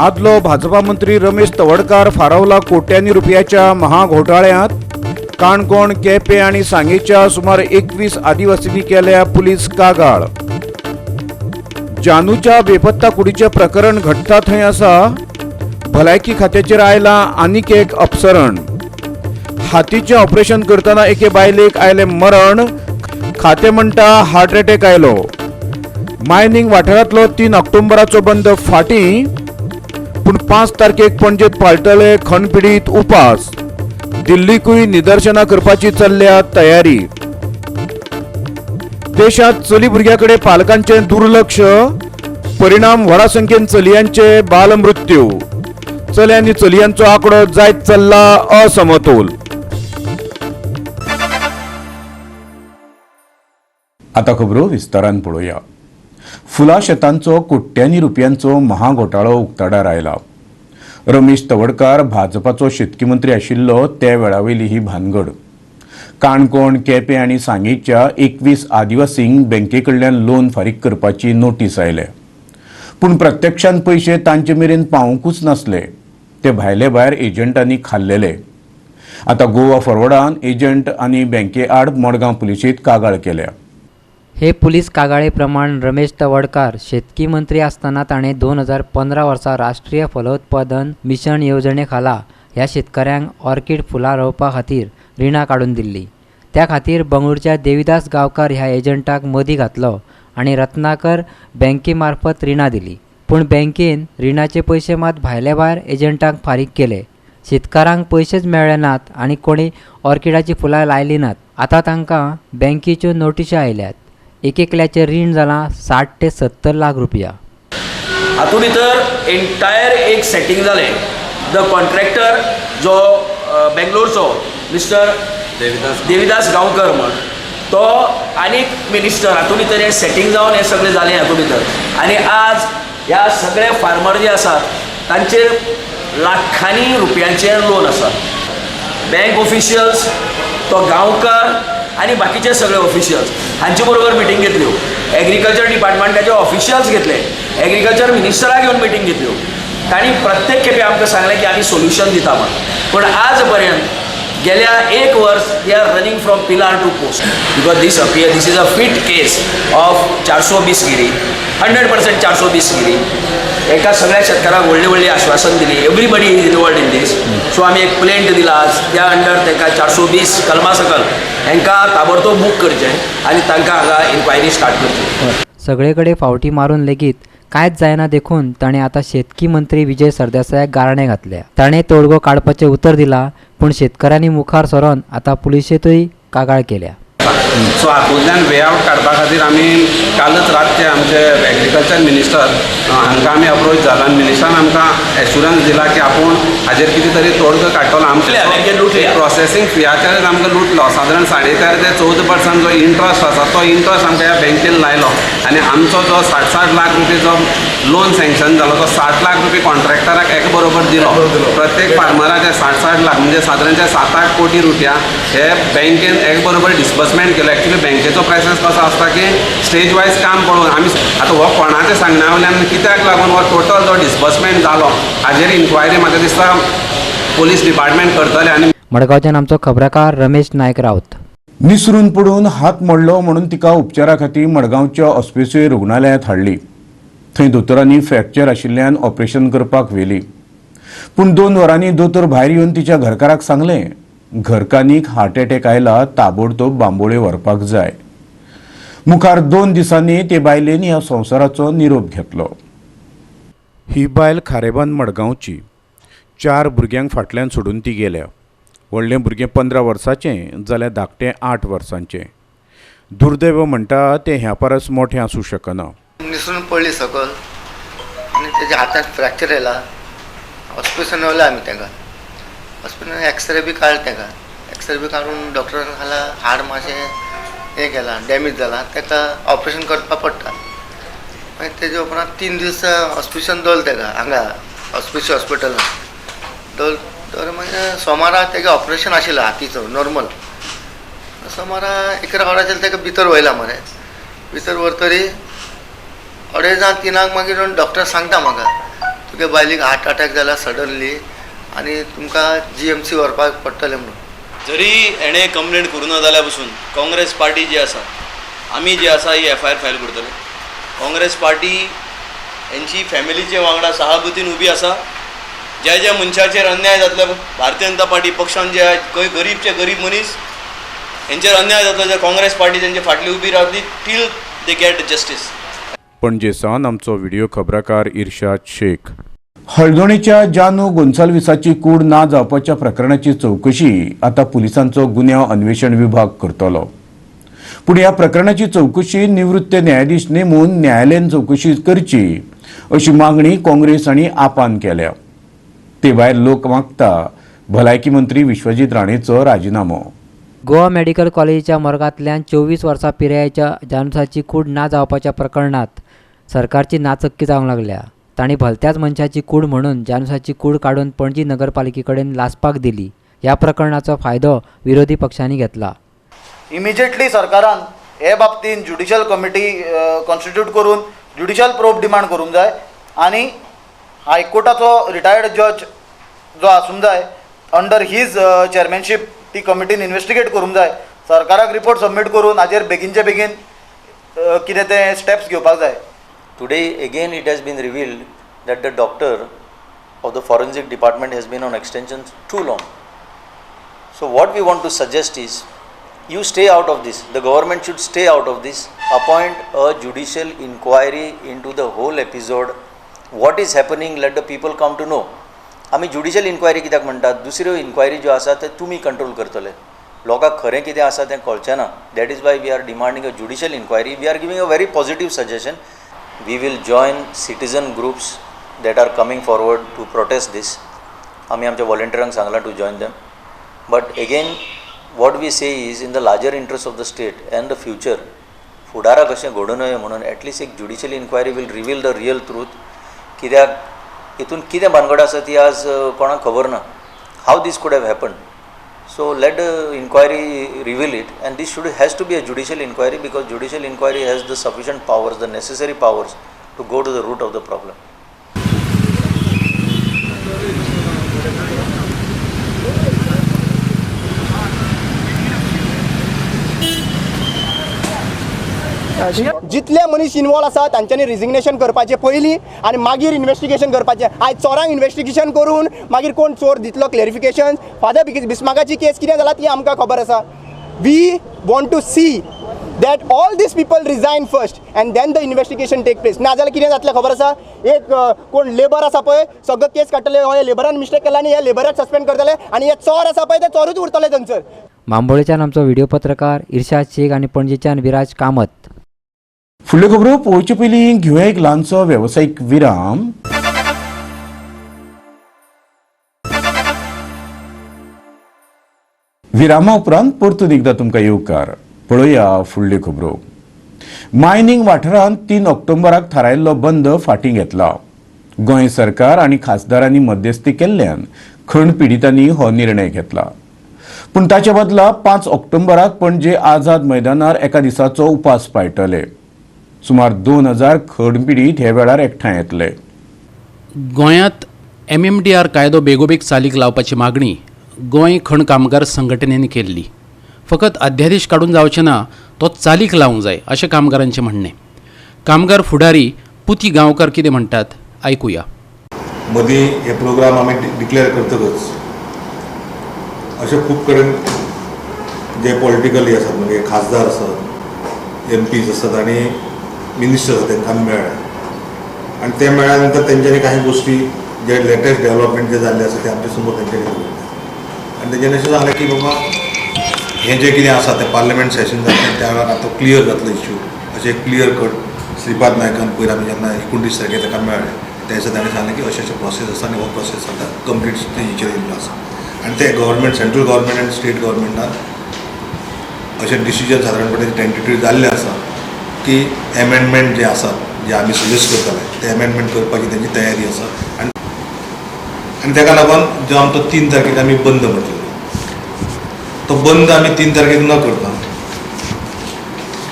आदलो भाजपा मंत्री रमेश तवडकार फारावला कोट्यांनी रुपयाच्या महाघोटाळ्यांत. काणकोण, केपें आनी सांगेच्या सुमार 21 आदिवासींनी केल्या पुलीस कागाळ. जानूच्या बेपत्ता कुडीचें प्रकरण घडटा थंय आसा. भलायकी खात्याचेर आयला आनीक एक अपसरण. हातीचें ऑपरेशन करतना एके बायलेक आयलें मरण. खातें म्हणटा हार्ट अटॅक आयलो. मायनिंग वाठारांतलो 3 ऑक्टोबराचो बंद फाटीं, पूण 5 तारखेक पणजेत पाळटले खणपिडीत उपास. दिल्लीकूय निदर्शनां करपाची चल्ल्या तयारी. देशांत चली भुरग्यां कडेन पालकांचें दुर्लक्ष, परिणाम व्हडा संख्येन चलयांचे बालमृत्यू. चले आनी चलयांचो आंकडो जायत चल्ला असमतोल. आतां खबरो विस्तारान पळोवया. फुलां शेतांचो कोट्यांनी रुपयांचो महाघोटाळो उक्ताडार आयला. रमेश तवडकार भाजपाचो शेतकी मंत्री आशिल्लो त्या वेळावयली ही भानगड. काणकोण, केपें आनी सांगेच्या 21 आदिवासींक बँके कडल्यान लोन फारीक करपाची नोटीस आयल्या, पूण प्रत्यक्षान पयशे तांचे मेरेन पावोवंकूच नासले. ते भायले भायर एजंटांनी खाल्लेले. आतां गोवा फॉरवर्डान एजंट आनी बँके आड मडगांव पुलिशेंत कागाळ केल्या. हे पुलीस कागाळे प्रमाण रमेश तवडकार शेतकी मंत्री आसतना ताणें 2015 वर्सा राष्ट्रीय फलोत्पादन मिशन येवजणे खाला ह्या शेतकऱ्यांक ऑर्किड फुलां रोवपा खातीर रिणां काडून दिल्लीं. त्या खातीर बंगळुरच्या देविदास गांवकार ह्या एजंटाक मदीं घातलो आनी रत्नाकर बँके मार्फत रिणां दिलीं. पूण बँकेन रिणाचे पयशे मात भायले भायर एजंटांक फारीक केले. शेतकारांक पयशेच मेळ्ळे नात आनी कोणी ऑर्किडाचीं फुलां लायलीं नात. आतां तांकां बँकेच्यो नोटिशी आयल्यात. एक एकल्याचें रीण जालां 60 ते 70 लाख रुपया. हातूंत भितर एंटायर एक सेटींग जालें. The contractor जो बेंगलोरचो मिस्टर देविदास गांवकर म्हण तो आनीक मिनिस्टर, हातूंत भितर हें सेटींग जावन हें सगळें जालें हातूंत भितर. आनी आज ह्या सगळे फार्मर जे आसात तांचेर लाखांनी रुपयांचें लोन आसा. बँक ऑफिशियल्स, तो गांवकार आनी बाकीचे सगळे ऑफिशियल्स हांचे बरोबर मिटींग घेतल्यो. एग्रीकल्चर डिपार्टमेंटाचे ऑफिशियल्स घेतले, एग्रीकल्चर मिनिस्टराक घेवन मिटींग घेतल्यो. तांणी प्रत्येक खेपे आमकां सांगलें की आमी सोल्युशन दिता म्हण, पूण आज पर्यंत गेल्या एक वर्स they are running from pillar to post. Because this appear this is a fit case of 420 Giri, 100% 420 Giri. एका सगळ्या शेतकारांक व्हडली व्हडली आश्वासन दिली. Everybody is involved in this. So आमी एक प्लेंट दिला आज, त्या अंडर तांकां 420 कलमा सकल हांकां ताबडतोब बूक करचें आनी तांकां हांगा इन्क्वायरी स्टार्ट करची. सगळे कडेन फावटी मारून लेगीत कांयच जायना देखून ताणें आतां शेतकी मंत्री विजय सरदेसायाक गाराणें घातल्या. ताणें तोडगो काडपाचें उतर दिलां, पूण शेतकारांनी मुखार सरोन आतां पुलिशेंतूय कागाळ केल्या. सो हातूंतल्यान वे आवट काडपा खातीर आमी कालच रातचे आमचे एग्रीकल्चर मिनिस्टर हांकां आमी अप्रोच जाला आनी मिनिस्टरान आमकां एश्युरन्स दिला की आपूण हाजेर कितें तरी तोडगो काडटलो. आमचे प्रोसेसींग फियाचेरच आमकां लुटलो. सादारण 13.5 ते 14% जो इंट्रस्ट आसा तो इंट्रस्ट आमकां ह्या बँकेन लायलो आनी आमचो जो 60-60 लाख रुपये जो लोन सँक्शन जालो तो 60 लाख रुपये कॉन्ट्रॅक्टराक एका बरोबर दिलो. प्रत्येक फार्मराचे 60-60 लाख म्हणजे सादारण 7-8 कोटी रुपया हे बँकेन एक बरोबर डिसबर्समेंट केलो. एक्चुअली बँकेचो प्रोसेस कसो आसता की स्टेज वायज काम पळोवन आमी आतां हो कोणाच्या सांगण्या वयल्यान कित्याक लागून हो टोटल जो डिसबर्समेंट जालो हाजेर इन्क्वायरी म्हाका दिसता पोलीस डिपार्टमेंट करतले. आनी मडगांवच्यान आमचो खबराकार रमेश नायक राऊत. निसरून पडून हात मोडलो म्हणून तिका उपचारा खातीर मडगांवच्या ऑस्पिसियो रुग्णालयांत हाडली. थंय दोतोरांनी फ्रॅक्चर आशिल्ल्यान ऑपरेशन करपाक व्हेली, पूण 2 वरांनी दोतोर भायर येवन तिच्या घरकाराक सांगलें, घरकान्नीक हार्ट अटॅक आयला, ताबडतोब बांबोळे व्हरपाक जाय. मुखार 2 दिसांनी ते बायलेन ह्या संवसाराचो निरोप घेतलो. ही बायल खारेबांद मडगांवची. 4 भुरग्यांक फाटल्यान सोडून ती गेल्या. व्हडलें भुरगें 15 वर्सांचें जाल्यार धाकटें 8 वर्सांचें. दुर्दैव म्हणटा तें ह्या परस मोठें आसूं शकना. निसरून पडली सकल आनी तेज्या हाताक फ्रॅक्चर येयला. हॉस्पिटलान व्हेलें आमी ताका. हॉस्पिटलान एक्सरे बी काडले ताका. एक्सरे बी काडून डॉक्टरान सांगला हाड मातशें हें केलां, डॅमेज जाला, ताका ऑपरेशन करपाक पडटा. मागीर तेजे उपरांत 3 दीस हॉस्पिटलान दवरलें ताका, हांगा हॉस्पिटल हॉस्पिटलान दवर. मागीर सोमारा तेगे ऑपरेशन आशिल्लें हातीचो नॉर्मल. सोमारा 11 वरांचेर ताका भितर व्हयला मरे. भितर व्हरतरी 2:30 3 मागीर डॉक्टर सांगता म्हाका, तुगे बायलेक हार्ट अटॅक जाला सडनली आनी तुमकां GMC व्हरपाक पडटलें म्हणून. जरी हेणें कंप्लेंट करूं ना जाल्यार पसून काँग्रेस पार्टी जी आसा, आमी जी आसा ही FIR file करतले. काँग्रेस पार्टी हेंची फॅमिलीचे वांगडा सहानुभूतीन उबी आसा. ज्या ज्या मनशाचेर अन्याय जातलो, भारतीय जनता पार्टी पक्षान जे गरीबचे गरीब मनीस हेंचेर अन्याय जातलो जाल्यार काँग्रेस पार्टी तेंचे फाटली उबी रावतली till they get justice. Panaji सावन आमचो व्हिडिओ खबराकार इर्शाद शेख. हळदोणेच्या जानू गोन्साल्विसाची कूड ना जावपाच्या प्रकरणाची चवकशी आतां पुलिसांचो गुन्यांव अन्वेषण विभाग करतलो. पूण ह्या प्रकरणाची चवकशी निवृत्त न्यायाधीश नेमून न्यायालयीन चवकशी करची अशी मागणी काँग्रेस आनी आपान केल्या. ते भायर लोक मागता भलायकी मंत्री विश्वजीत राणेचो राजिनामो. गोवा मेडिकल कॉलेजीच्या मर्गांतल्यान 24 वर्सां पिरायेच्या जानूसाची कूड ना जावपाच्या प्रकरणांत सरकारची नाचक्की जावंक लागल्या. तांणी भलत्याच मनशाची कूड म्हणून जानूसाची कूड काडून पणजी नगरपालिके कडेन लासपाक दिली. ह्या प्रकरणाचो फायदो विरोधी पक्षांनी घेतला. इमिजिएटली सरकारान हे बाबतीन ज्युडिशल कमिटी कॉन्स्टिट्यूट करून ज्युडिशल प्रोब डिमांड करूंक जाय आनी हायकोर्टाचो रिटायर्ड जज जो आसूंक जाय अंडर his chairmanship ती कमिटीन इन्वेस्टिगेट करूंक जाय. सरकाराक रिपोर्ट सबमीट करून हाजेर बेगीनचे बेगीन कितें ते स्टेप्स घेवपाक जाय. Today again it has been revealed that the doctor of the forensic department has been on extension too long. So what we want to suggest is, you stay out of this, the government should stay out of this, appoint a judicial inquiry into the whole episode. What is happening, let the people come to know. आमी judicial enquiry कित्याक म्हणटात? दुसऱ्यो enquiry ज्यो आसा ते तुमी control करतले, लोकांक खरें कितें आसा तें कळचें ना. That is why we are demanding a judicial inquiry. We are giving a very positive suggestion. We will join citizen groups that are coming forward to protest this. आमी आमच्या वॉलंटियरांक सांगलां to join them. But again what we say is, in the larger interest of the state and the future, फुडाराक अशें घडूं नये म्हणून at least एक judicial inquiry will reveal the real truth. कित्याक हितून कितें भानगड आसा ती आज कोणाक खबर ना. How this could have happen. So let the inquiry reveal it, and this should has to be a judicial inquiry, because judicial inquiry has the sufficient powers, the necessary powers to go to the root of the problem. जितले मनीस involve आसा तांच्यांनी resignation करपाचें पयलीं आनी मागीर investigation करपाचें. आयज चोरांक इन्वेस्टिगेशन करून मागीर कोण चोर दितलो क्लॅरिफिकेशन. फादर बिस्माकाची केस कितें जाला ती आमकां खबर आसा. We want to see that all these people resign first and then the investigation take place. नाजाल्यार कितें जातलें खबर आसा? एक कोण लेबर आसा पळय सगळो केस काडटले, हे लेबरान मिस्टेक केला आनी हे लेबराक सस्पेंड करतले आनी हे चोर आसा पळय ते चोरूच उरतले थंयसर. बांबोळेच्यान आमचो व्हिडिओ पत्रकार इर्शाद शेख आनी पणजेच्यान विराज कामत. फुडल्यो खबरो पळोवचे पयलीं घेवया एक ल्हानसो वेवसायीक विराम. विरामा उपरांत परतून एकदां तुमकां येवकार. पळोवया फुडल्यो खबरो. मायनींग वाठारांत 3 ऑक्टोबराक थारायल्लो बंद फाटीं घेतला. गोंय सरकार आनी खासदारांनी मध्यस्थी केल्ल्यान खण पिडितांनी हो निर्णय घेतला. पूण ताचे बदला 5 ऑक्टोबराक पणजे आझाद मैदानार एका दिसाचो उपास पाळटले. सुमार 2000 खण पिडीत हे वेळार एकठांय येतले. गोंयांत MMDR कायदो बेगोबेग चालीक लावपाची मागणी गोंय खण कामगार संघटनेन केल्ली. फकत अध्यादेश काडून जावचें ना, तो चालीक लावंक जाय अशें कामगारांचें म्हणणें. कामगार फुडारी पुती गांवकार कितें म्हणटात आयकुया. मदीं हे प्रोग्राम आमी डिक्लेअर करतकच अशे खूब कडेन जे पॉलिटिकली आसात, म्हणजे खासदार आसात, MPs आसात आनी मिनिस्टर आसात, तांकां आमी मेळ्ळे आनी ते मेळ्ळ्या नंतर तेंच्यांनी काही गोश्टी जे लेटेस्ट डेव्हलपमेंट जे जाल्ले आसा ते आमच्या समोर तेंच्यांनी दवरले आनी तेंच्यांनी अशें सांगलें की बाबा हें जें कितें आसा तें पार्लमेंट सेशन जातलें त्या वेळार आतां क्लियर जातलो इश्यू. अशें क्लियर कट श्रीपाद नायकान पयर आमी जेन्ना 29 तारखेर ताका मेळ्ळे त्या दिसा ताणें सांगलें की अशें अशें प्रोसेस आसा आनी हो प्रोसेस आतां कंप्लीट स्टेजीचेर येयल्लो आसा आनी ते गव्हर्मेंट, सेंट्रल गव्हर्मेंट आनी स्टेट गव्हर्मेंटान अशें डिसिजन सादारणपणे टेंटेटीव जाल्लें आसा की एमेंडमेंट जे आसात जे आमी सजेस्ट करताले ते एमेंडमेंट करपाची तेंची तयारी आसा आनी आनी ताका लागून जो आमचो 3 तारखेक आमी बंद म्हटलेलो तो बंद आमी 3 तारखेक न करता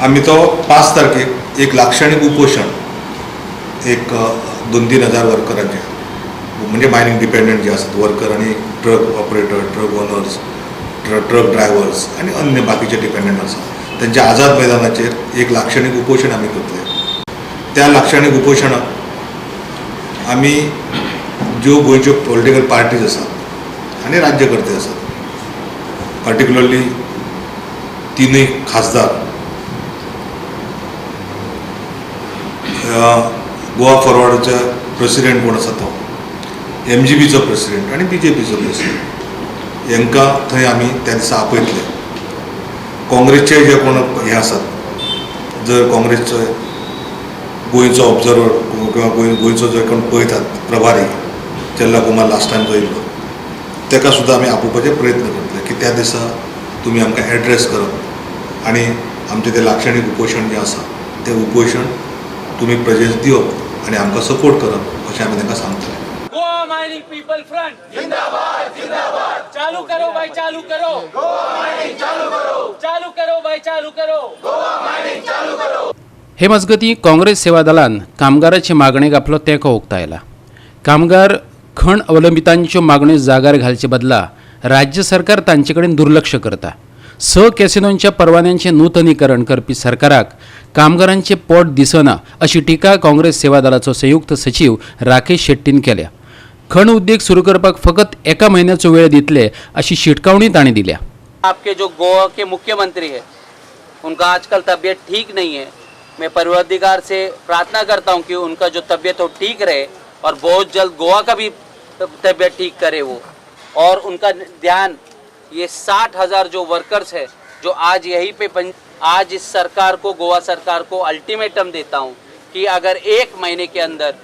आमी तो 5 तारखेक एक लाक्षणीक उपोशण एक 2-3 हजार वर्करांचें म्हणजे मायनींग डिपेंडंट जे आसात वर्कर आनी truck operator, truck owners, truck drivers आनी अन्य बाकीचे डिपेंडंट आसा तेंच्या आझाद मैदानाचेर एक लाक्षणीक उपोशण आमी करतले. त्या लाक्षणीक उपोशणाक आमी ज्यो गोंयच्यो पॉलिटिकल पार्टीज आसात आनी राज्यकर्ते आसात, पर्टिक्युलरली तिनूय खासदार, गोवा फॉरवर्डाचे प्रेसिडेंट कोण आसा तो, एमजीबीचो प्रेसिडेंट आनी बीजेपीचो प्रेसिडेंट, हांकां थंय आमी त्या दिसा आपयतले. काँग्रेसचे जे कोण हे आसात, जर काँग्रेसचो गोंयचो ऑब्जर्वर किंवा गोंयचो जो कोण पळयतात प्रभारी चेल्ला कुमार लास्ट टायम जो येयल्लो ताका सुद्दां आमी आपोवपाचे प्रयत्न करतले की त्या दिसा तुमी आमकां एड्रेस करप आनी आमचें तें लाक्षणीक उपोशण जें आसा तें उपोशण तुमी प्रेजेन्स दिवप आनी आमकां सपोर्ट करप अशें आमी तांकां सांगतले. गोवा मायनिंग पीपल फ्रंट जिंदाबाद जिंदाबाद. चालू करो भाई चालू करो, गोवा मायनिंग चालू करो, चालू करो भाई चालू करो, गोवा मायनिंग चालू करो. हे मजगतीं काँग्रेस सेवा दलान कामगाराचे मागणेक आपलो तेंको उक्तायला. कामगार खण अवलंबितांच्यो मागण्यो जागार घालचे बदला राज्य सरकार तांचे कडेन दुर्लक्ष करता. 6 कॅसिनोंच्या परवान्यांचें नूतनीकरण करपी सरकाराक कामगारांचें पोट दिसना अशी टिका काँग्रेस सेवा दलाचो संयुक्त सचीव राकेश शेट्टीन केल्या. खण उद्देग सुरू करपाक फकत 1 म्हयन्याचो वेळ दितले अशी शिटकावणी तांणी दिल्या. आपके जो गोवा के मुख्यमंत्री है उनका आजकल तबीयत ठीक नहीं है. मैं परवरदिगार से प्रार्थना करता हूं कि उनका जो तबीयत हो ठीक रहे और बहुत जल्द गोवा का भी तबीयत ठीक करे वो, और उनका ध्यान ये 60,000 जो वर्कर्स है जो आज यहीं पे आज इस सरकार को, गोवा सरकार को अल्टीमेटम देता हूं कि अगर 1 महीने के अंदर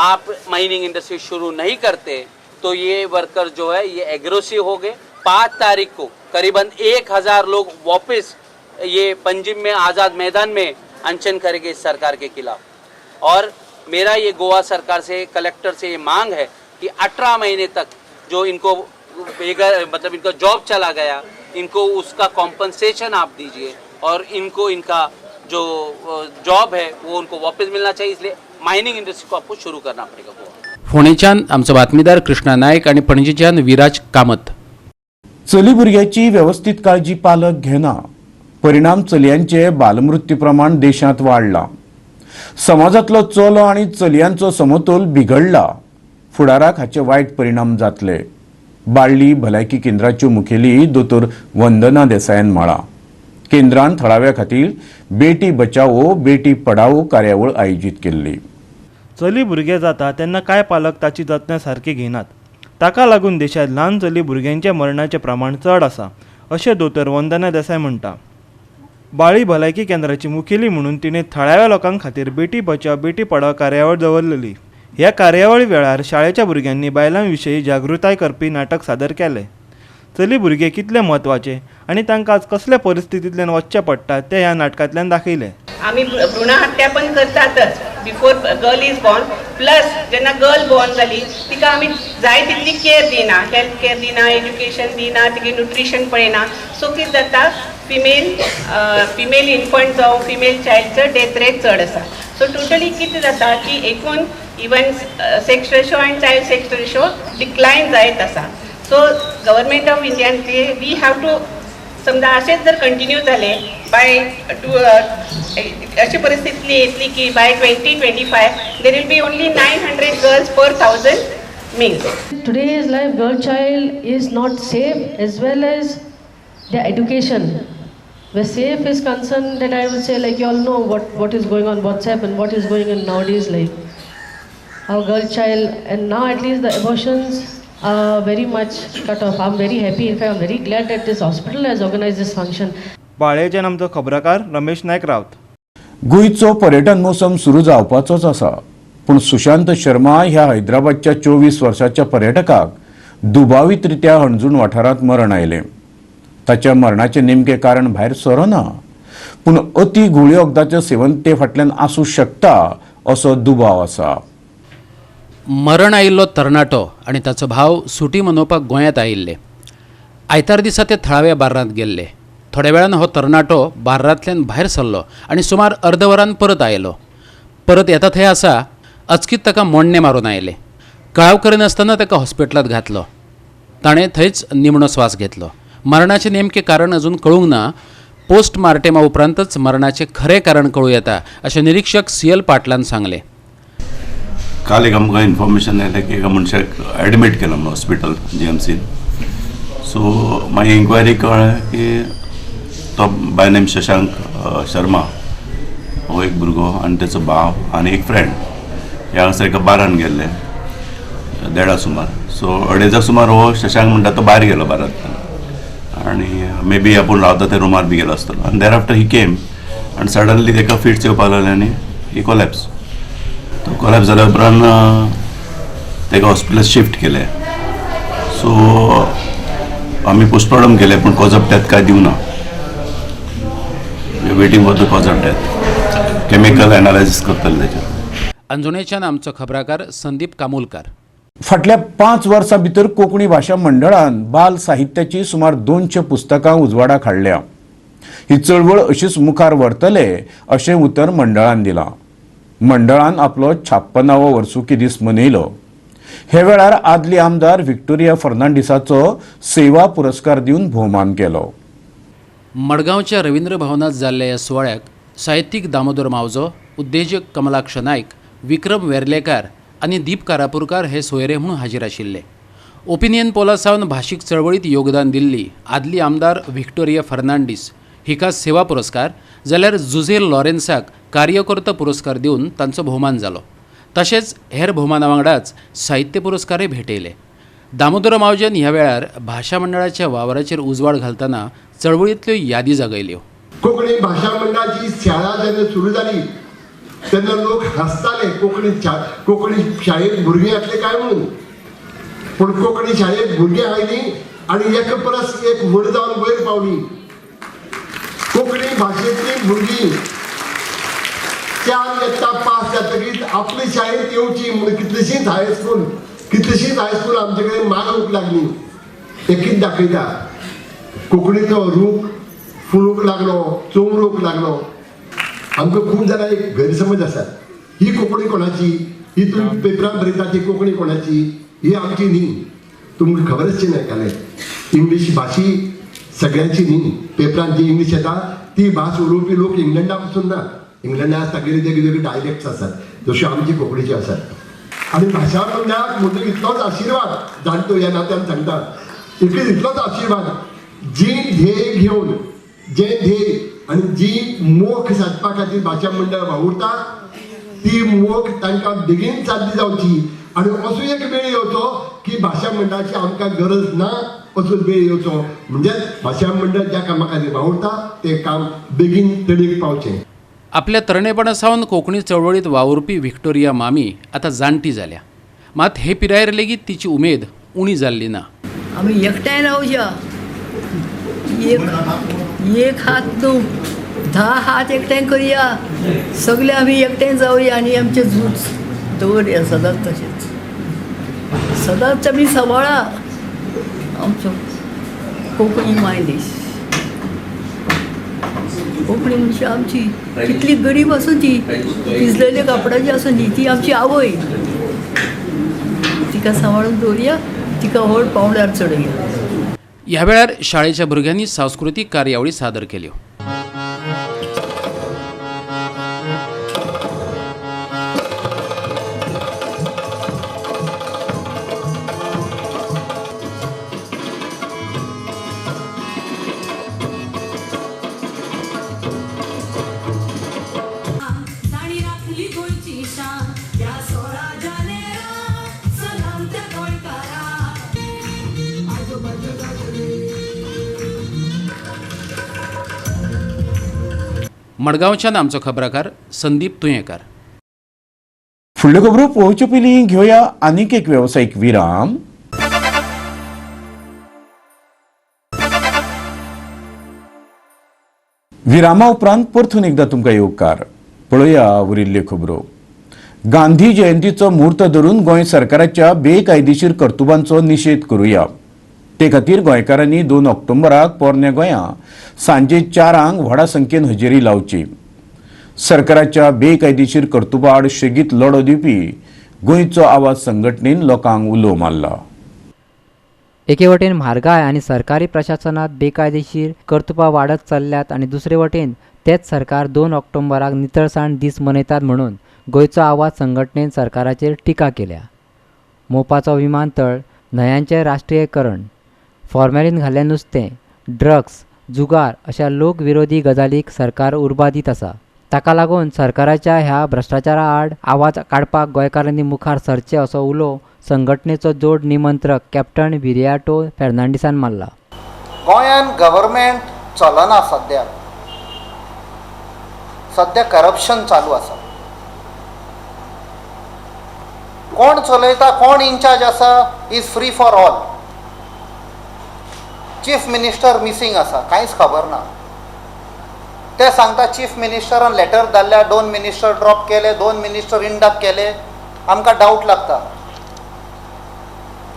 आप माइनिंग इंडस्ट्री शुरू नहीं करते तो ये वर्कर जो है ये एग्रेसिव हो गए। 5 तारीख को करीबन 1000 लोग वापस ये पंजिम में आज़ाद मैदान में अनशन करेंगे इस सरकार के खिलाफ। और मेरा ये गोवा सरकार से, कलेक्टर से ये मांग है कि 18 महीने तक जो इनको बेघर, मतलब इनका जॉब चला गया, इनको उसका कॉम्पनसेशन आप दीजिए और इनको इनका जो जॉब है वो उनको वापस मिलना चाहिए। इसलिए माइनिंग इंडस्ट्री को आपको शुरू करना पड़ेगा गोवा। फोंडेच्यान आमचो बातमीदार कृष्णा नायक आनी पणजेच्यान विराज कामत. चली भुरग्याची वेवस्थीत काळजी पालक घेना, परिणाम चलयांचे बालमृत्यू प्रमाण देशांत वाडलां. समाजांतलो चलो आनी चलयांचो समतोल बिगडला. फुडाराक हाचे वायट परिणाम जातले. बाळ्ळी भलायकी केंद्राच्यो मुखेली दोतोर वंदना देसायान म्हळां, केंद्रान थळाव्या खातीर बेटी बचाओ बेटी पढाओ कार्यावळ आयोजीत केल्ली. चली भुरगें जाता तेन्ना कांय पालक ताची जतनाय सारकी घेनात. ताका लागून देशांत ल्हान चली भुरग्यांच्या मरणाचें प्रमाण चड आसा अशें दोतोर वंदना देसाय म्हणटा. बाळी भलायकी केंद्राची मुखेली म्हणून तिणें थळाव्या लोकां खातीर बेटी बचाव बेटी पढाओ कार्यावळ दवरलेली. ह्या कार्यावळी वेळार शाळेच्या भुरग्यांनी बायलां विशीं जागृताय करपी नाटक सादर केलें. चली भुरगे कितले म्हत्वाचे आनी तांकां आज कसल्या परिस्थितींतल्यान वचचें पडटा तें ह्या नाटकांतल्यान दाखयलें. आमी भ्रूण हत्या पण करतातच before girl is born, plus जेन्ना गर्ल बॉर्न जाली तिका आमी जाय तितली केअर दिना, हेल्थ केअर दिना, एज्युकेशन दिना, तिगे न्युट्रिशन पळयना. सो कितें जाता, फिमेल फिमेल इन्फंट जावं फिमेल चायल्डचो डेथ रेट चड आसा. सो टोटली कितें जाता की एकूण even sex ratio and child sex ratio decline जायत आसा. सो गव्हर्मेंट ऑफ इंडियान we have to समजा अशेंच जर कंटिन्यू जालें बाय टू अशी परिस्थिती येतली की by 2025 there will be only 900 girls per 1000 males. Today's life, girl child is not safe as well as their education. Where safe is concerned, that I would say, like you all know what is going on WhatsApp and what is going on nowadays, like our girl child, and now at least the abortions are very much cut off. I'm very happy. In fact, I'm very glad that this hospital has organized this function. बाळेच्यान आमचो खबराकार रमेश नायक रावत. गोंयचो पर्यटन मोसम सुरू जावपाचोच आसा, पूण सुशांत शर्मा ह्या हैदराबादच्या 24 वर्सांच्या पर्यटकाक दुबावीत रित्या हणजूण वाठारांत मरण आयलें. ताच्या मरणाचें नेमकें कारण भायर सरना, पूण अती घुंवळी वखदाचें सेवन ते फाटल्यान आसूं शकता असो दुबाव आसा. मरण आयिल्लो तरणाटो आनी ताचो भाव सुटी मनोवपाक गोंयांत आयिल्ले. आयतार दिसा ते थळाव्या बार्रांत गेल्ले. थोड्या वेळान हो तरणाटो बार्रांतल्यान भायर सरलो आनी सुमार अर्द वरान परत आयलो. परत येता थंय आसा अचकीत ताका मोडणें मारून आयलें. कळाव करिनासतना ताका हॉस्पिटलांत घातलो. ताणें थंयच निमणो स्वास घेतलो. मरणाचें नेमकें कारण अजून कळूंक ना. पोस्टमार्टेमा उपरांतच मरणाचें खरें कारण कळूं येता अशें निरीक्षक सी.एल. पाटलान सांगलें. काल एक आमकां इन्फॉर्मेशन आयलें की एका मनशाक एडमीट केला म्हणून हॉस्पिटल जीएमसीन. सो मागीर इन्क्वायरी कळ्ळें की तो बाय नेम शशांक शर्मा हो एक भुरगो आनी तेचो भाव आनी एक फ्रेंड हे हांगासर एका बारान गेल्ले 1:30 सुमार. सो 2:30 सुमार हो शशांक म्हणटा तो भायर गेलो बारांतल्यान आनी मे बी आपूण रावता त्या रुमार बी गेलो आसतलो आनी there after he came आनी सडनली ताका फिट्स येवपाक लागले आनी ही कोलॅप्स. तो कोलॅप्स जाल्या उपरांत ताका हॉस्पिटलात शिफ्ट केलें. सो आमी पोस्टमॉर्टम केलें पूण कॉज ऑफ डेथ काय दिवना. Waiting for the cause of death. Chemical analysis करतले तेचेर. अंजुणेच्यान आमचो खबराकार संदीप कामुलकार. फाटल्या 5 वर्सां भितर कोंकणी भाशा मंडळान बाल साहित्याची सुमार 200 पुस्तकां उजवाडाक हाडल्या. ही चळवळ अशीच मुखार व्हरतले अशें उतर मंडळान दिलां. मंडळान आपलो 56वो वर्सुकी दीस मनयलो. हे वेळार आदली आमदार व्हिक्टोरिया फर्नांडीसाचो सेवा पुरस्कार दिवन भोवमान केलो. मडगांवच्या रवींद्र भवनात जाल्ल्या ह्या सुवाळ्याक साहित्यीक दामोदर मावजो, उद्देजक कमलाक्ष नायक, विक्रम वेर्लेकार आनी दीप कारापूरकार हे सोयरे म्हणून हाजीर आशिल्ले. ओपिनियन पोला सावन भाशीक चळवळीत योगदान दिल्ली आदली आमदार व्हिक्टोरिया फर्नांडीस हिका सेवा पुरस्कार जाल्यार जुझेल लॉरेन्साक कार्यकर्तो पुरस्कार दिवन तांचो भोवमान जालो. तशेंच हेर भोवमाना वांगडाच साहित्य पुरस्कारय भेटयले. दामोदर मावजन ह्या वेळार भाशा मंडळाच्या वावराचेर उजवाड घालतना चळवळींतल्यो यादी जागयल्यो. कोंकणी भाशा मंडळाची शाळा जेन्ना सुरू जाली तेन्ना लोक हांसताले, कोंकणी शाळेत भुरगीं येतले काय म्हणून. पूण कोंकणी शाळेत भुरगीं आयलीं आनी एका परस एक व्हड जावन वयर पावली. कोंकणी भाशेंतलीं भुरगीं 4 यत्ता पास जातकीच आपली शाळेत येवची म्हणून कितलीशींच हायस्कूल आमचे कडेन मागूंक लागली. एकूच दाखयता कोंकणीचो रूख फुलूंक लागलो, चोमरूंक लागलो. आमकां खूब जाणां एक गैरसमज आसात, ही कोंकणी कोणाची, ही तुमी पेपरान बरयता ती कोंकणी कोणाची, ही आमची न्ही. तुमकां खबर आसची ना एकालें, इंग्लीश भाशी सगळ्यांची न्ही. पेपरान जी इंग्लीश येता ती भास उलोवपी लोक इंग्लंडा पसून ना. इंग्लंडा तागेले वेगळे डायलेक्ट्स आसात जश्यो आमची कोंकणीच्यो आसात. आनी भाशा मंडळाक म्हजो इतलोच आशिर्वाद, जाणटो ह्या नात्यान सांगता, इतलोच आशिर्वाद, जी ध्येय घेवन, जे ध्येय आनी जी मोख सादपा खातीर भाशा मंडळ वावुरता ती मोख तांकां बेगीन साध्य जावची आनी असो एक वेळ येवचो की भाशा मंडळाची आमकां गरज ना असो वेळ येवचो. म्हणजे भाशा मंडळ ज्या कामा खातीर वावुरता तें काम बेगीन तडीक पावचें. आपल्या तरणेपणा सावन कोंकणी चळवळीत वावुरपी व्हिक्टोरिया मामी आतां जाणटी जाल्या. मात हे पिरायेर लेगीत तिची उमेद उणी जाल्ली ना. आमी एकठांय रावया, एक हात न्हू 10 हात एकठांय करया, सगळे आमी एकठांय जावया आनी आमचें झूज दवरया सदांच तशेंच. सदांच आमी सांबाळा आमचो कोंकणी मायदेश. कोंकणी मनशां आमची कितली गरीब आसूं ती, पिजलेल्या कापडाची आसूं ती, ती आमची आवय. तिका सांबाळून दवरया, तिका व्हड पावंड्यार चडया. ह्या वेळार शाळेच्या भुरग्यांनी सांस्कृतीक कार्यावळी सादर केल्यो. मडगांवच्यान आमचो खबराकार संदीप तुयेंकार. फुडल्यो खबरो पळोवचे पयलीं घेवया आनीक एक वेवसायीक विराम. विरामा उपरांत परतून एकदा तुमकां येवकार. पळोवया उरिल्ल्यो खबरो. गांधी जयंतीचो म्हूर्त धरून गोंय सरकाराच्या बेकायदेशीर कर्तुबांचो निशेध करुया. ते खातीर गोंयकारांनी 2 ऑक्टोबराक पोरण्या गोंया सांजे 4 व्हडा संख्येन हजेरी लावची. सरकाराच्या बेकायदेशीर कर्तुबा आड सेगीत लढो दिवपी गोंयचो आवाज संघटनेन लोकांक उलो मारला. एके वटेन म्हारगाय आनी सरकारी प्रशासनात बेकायदेशीर कर्तुपां वाडत चल्ल्यात आनी दुसरे वटेन तेच सरकार 2 ऑक्टोबराक नितळसाण दीस मनयतात म्हणून गोंयचो आवाज संघटनेन सरकाराचेर टिका केल्या. मोपाचो विमानतळ, न्हंयांचें राष्ट्रीयकरण, फॉर्मेलीन घाल्लें नुस्तें, ड्रग्स, जुगार अशा लोकविरोधी गजालीक सरकार उर्बा दीत आसा. ताका लागून सरकाराच्या ह्या भ्रश्टाचारा आड आवाज काडपाक गोंयकारांनी मुखार सरचें असो उलो संघटनेचो जोड निमंत्रक कॅप्टन विरियाटो फेर्नांडीसान मारला. गोंयांत गव्हर्मेंट चलना, सद्या सद्या करप्शन चालू आसा. कोण चलयता, कोण इन्चार्ज आसा is free for all. Chief minister missing आसा, कांयच खबर ना. ते सांगता चीफ मिनिस्टरान लेटर धाडल्या, 2 मिनिस्टर ड्रॉप केले, 2 मिनिस्टर इंडक्ट केले. आमकां डावट लागता.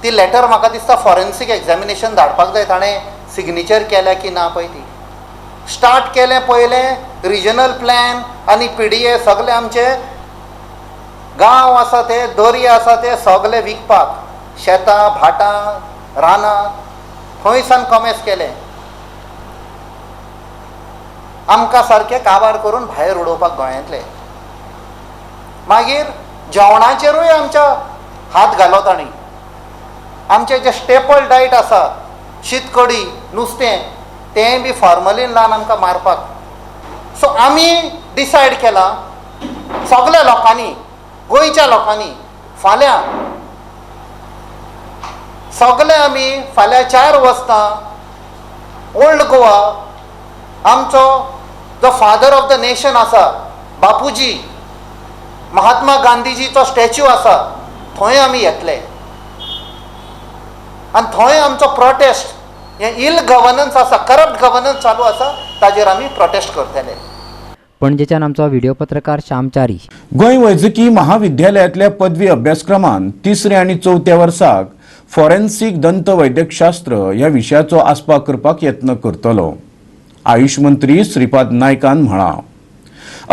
ती लेटर म्हाका दिसता फॉरेन्सीक एग्जामिनेशन धाडपाक जाय, ताणें सिग्नेचर केल्या की ना पळय. ती स्टार्ट केलें पयलें रिजनल प्लॅन आनी PDA सगळे आमचे गांव आसा ते, दर्या आसा ते सगळे विकपाक, शेतां भाटां रानां थंय सान कॉमेस केलें. आमकां सारकें काबार करून भायर उडोवपाक गोंयांतले. मागीर जेवणाचेरूय आमच्या हात घालो तांणी. आमचें जें स्टेपल डायट आसा, शीत कडी नुस्तें, तें बी फॉर्मलीन लावन आमकां मारपाक. सो आमी डिसायड केलां सगल्या लोकांनी, गोंयच्या लोकांनी, फाल्यां सगळे आमी फाल्यां 4 वाजता ओल्ड गोवा, आमचो जो फादर ऑफ the nation आसा बापूजी, महात्मा गांधीजीचो स्टॅच्यू आसा, थंय आमी येतले आनी थंय आमचो प्रोटेस्ट, हें इल गवर्नन्स आसा, करप्ट गवर्नन्स चालू आसा, ताजेर आमी प्रोटेस्ट करतले. पणजेच्यान आमचो व्हिडिओ पत्रकार श्यामचारी. गोंय वैजकी महाविद्यालयांतल्या पदवी अभ्यासक्रमांत 3ऱ्या आनी 4थ्या वर्साक फॉरेन्सिक दंत वैद्यकशास्त्र ह्या विशयाचो आस्पाव करपाक यत्न करतलो, आयुष मंत्री श्रीपाद नायकान म्हळां.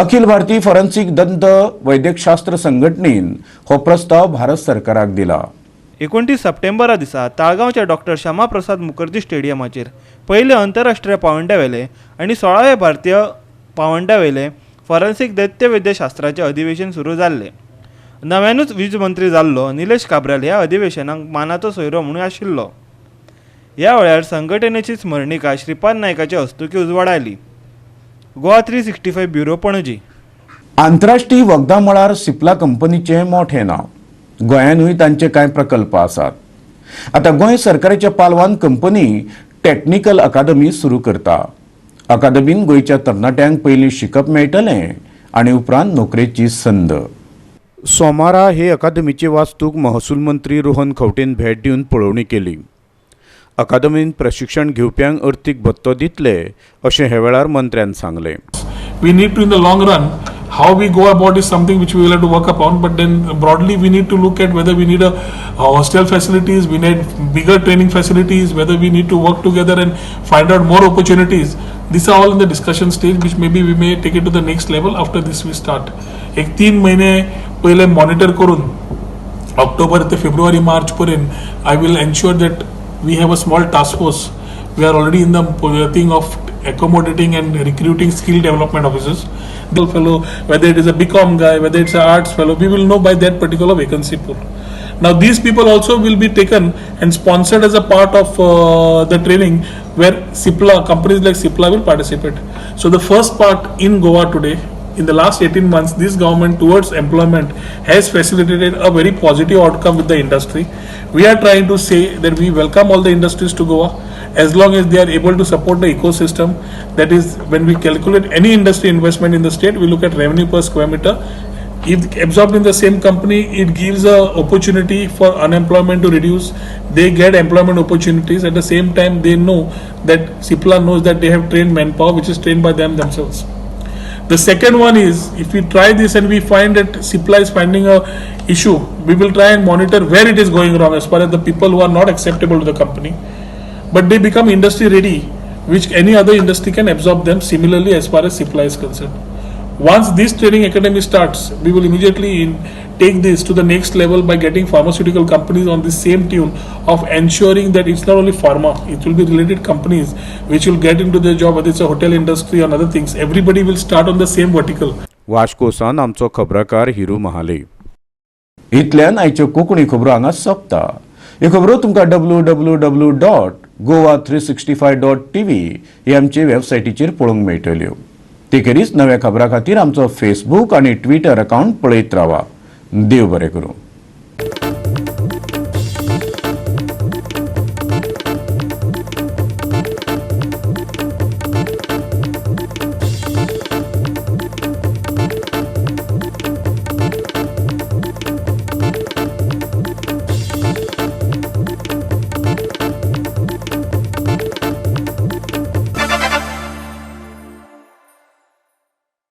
अखिल भारतीय फॉरेन्सिक दंत वैद्यकशास्त्र संघटनेन हो प्रस्ताव भारत सरकाराक दिला. 29 सप्टेंबरा दिसा ताळगांवच्या डॉक्टर श्यामाप्रसाद मुखर्जी स्टेडियमाचेर पयले आंतरराष्ट्रीय पावंड्यावेले आनी 16वे भारतीय पावंड्यावेले फॉरेन्सिक दैत्यवैद्यशास्त्राचें अधिवेशन सुरू जाल्लें. नव्यानूच वीज मंत्री जाल्लो निलेश काब्राल ह्या अधिवेशनाक मानाचो सोयरो म्हणून आशिल्लो. ह्या वेळार संघटनेची स्मरणिका श्रीपाद नायकाचे हस्तुकीं उजवाडायली. गोवा 365 ब्युरो, पणजी. आंतरराष्ट्रीय वखदां मळार सिप्ला कंपनीचें मोठें नांव. गोंयानूय तांचे कांय प्रकल्प आसात. आतां गोंय सरकाराच्या पालवान कंपनी टॅक्निकल अकादमी सुरू करता. अकादमीन गोंयच्या तरणाट्यांक पयलीं शिकप मेळटलें आनी उपरांत नोकरेची संद. सोमारा हे अकादमीचे वास्तूक महसूल मंत्री रोहन खंवटेन भेट दिवन पळोवणी केली. अकादमीन प्रशिक्षण घेवप्यांक अर्थीक भत्तो दितले अशें हे वेळार मंत्र्यान सांगलें. We need to in the long run, how we go about is something which we will have to work upon, but then broadly we need to look at whether we need a hostel facilities, we need bigger training facilities, whether we need to work together and find out more opportunities. These are all in the discussion stage, which maybe we may take it to the next level after this we start. एक 3 महिने पहिले monitor करून ऑक्टोबर ते फेब्रुवारी मार्च पर्यंत I will ensure that we have a small task force. We are already in the thing of accommodating and recruiting skill development officers. The fellow, whether it is a BCom guy, whether it's an arts fellow, we will know by that particular vacancy pool. Now these people also will be taken and sponsored as a part of the training where Cipla, companies like Cipla will participate. So the first part in Goa today, in the last 18 months, this government towards employment has facilitated a very positive outcome with the industry. We are trying to say that we welcome all the industries to Goa as long as they are able to support the ecosystem. That is, when we calculate any industry investment in the state, we look at revenue per square meter. If absorbed in the same company, it gives a opportunity for unemployment to reduce. They get employment opportunities. At the same time, they know that Cipla knows that they have trained manpower, which is trained by them themselves. The second one is, if we try this and we find that Cipla is finding a issue, we will try and monitor where it is going wrong as far as the people who are not acceptable to the company, but they become industry ready, which any other industry can absorb them similarly as far as Cipla is concerned. Once this training academy starts, we will immediately take this to the next level by getting pharmaceutical companies on the same tune of ensuring that it's not only pharma, it will be related companies which will get into the job, whether it's a hotel industry or other things. Everybody will start on the same vertical. वास्कोसान आमचो खबराकार हिरू महाले. इतल्यान आयच्यो कोंकणी खबरो हांगा सोंपता. ह्यो खबरो तुमकां www.goa365.tv हे आमचे वेबसायटीचेर पळोवंक मेळटल्यो. ते खेरीज नव्या खबरां खातीर आमचो फेसबूक आनी ट्विटर अकावंट पळयत रावा. देव बरें करूं.